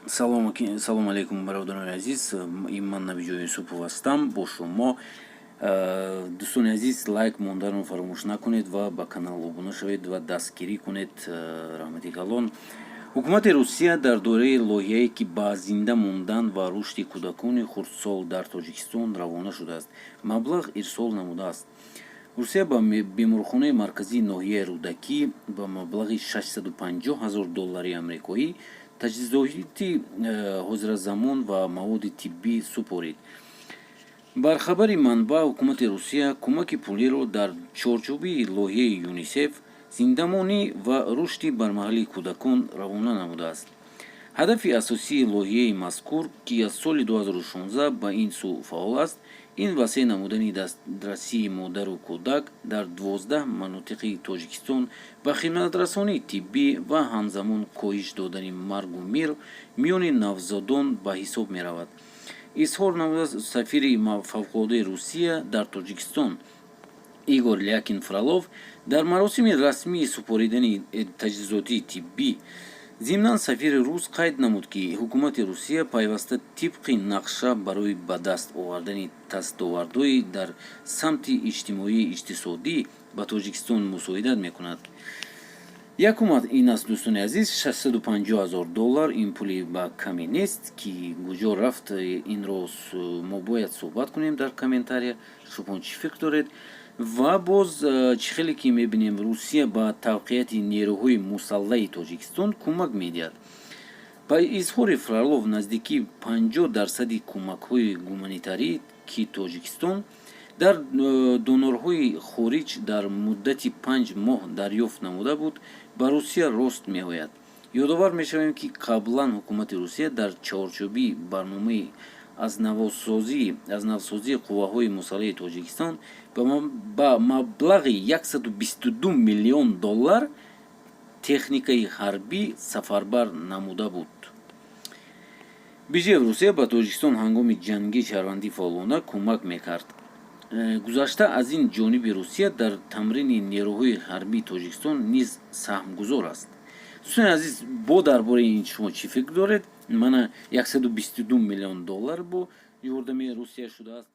Салому алейкум, бародарони азиз. Ин ман Набиҷон Юсупов ҳастам бо шумо. Дӯстони азиз, лайк монданро фаромӯш накунед ва ба канал обуна шавед ва дастгирӣ кунед. Раҳмати калон. Ҳукумати Русия дар доираи лоиҳае, ки ба зинда мондан ва рушди кӯдакони хурдсол дар Тоҷикистон равона шудааст, маблағ ирсол намудааст. Русия ба беморхонаи марказии ноҳияи Рӯдакӣ ба маблағи 650 ҳазор доллари амрикоӣ таҷҳизоти ҳозиразамон ва маводи тиббӣ супорид. Бар хабари манбаъ, ҳукумати Русия кӯмаки пулиро дар чорчӯби лоиҳаи ЮНИСЕФ «Зиндамонӣ ва рушди бармаҳали кӯдакон» равона намудааст. Ҳадафи асосии лоиҳаи мазкур, ки аз соли 2016 ба ин сӯ фаъол аст, ин васеъ намудани дастрасии модару кӯдак дар 12 манотиқи Тоҷикистон ба хидматрасонии тиббӣ ва ҳамзамон коҳиш додани маргу мир миёни навзодон ба ҳисоб меравад, изҳор намудааст сафири фавқулодаи Русия дар Тоҷикистон Игор Лякин Фролов дар маросими расмии супоридани таҷҳизоти тиббӣ. Зимнан, сафири рус қайд намуд, ки ҳукумати Русия пайваста тибқи нақша барои ба даст овардани дастовардҳои дар самти иҷтимоию иқтисодӣ ба Тоҷикистон мусоидат мекунад. Якум ин аст, дӯстони азиз, 650 ҳазор доллар, ин пули ба каме нест, ки куҷо рафт, инро мо бояд суҳбат кунем дар комментария. Шумо чӣ фикр доред? Ва боз, чӣ хеле ки мебинем, Русия ба тавқияти нерӯҳои мусаллаҳи Тоҷикистон кӯмак медиҳад. Ба изҳори Фролов, наздики 50 дарсади кӯмакҳои гуманитарӣ, ки Тоҷикистон дар донорҳои хориҷ дар муддати 5 моҳ дарёфт намуда буд, ба Русия рост меояд. Ёдовар мешавем, ки қаблан ҳукумати Русия дар чорчӯби барномаи аз навсозии қувваҳои мусаллаҳи Тоҷикистон ба маблағи 122 миллион доллар техникаи ҳарбӣ сафарбар намуда буд. Бижев, Русия ба Тоҷикистон ҳангоми ҷанги шаҳрвандӣ фаъолона кӯмак мекард. Гузашта аз ин, ҷониби Русия дар тамрини нерӯҳои ҳарбии Тоҷикистон низ саҳмгузор аст. Дӯстони азиз, бо дар бораи ин шумо чӣ фикр доред? Мана, 122 миллион доллар бо ёрдами Русия шудааст.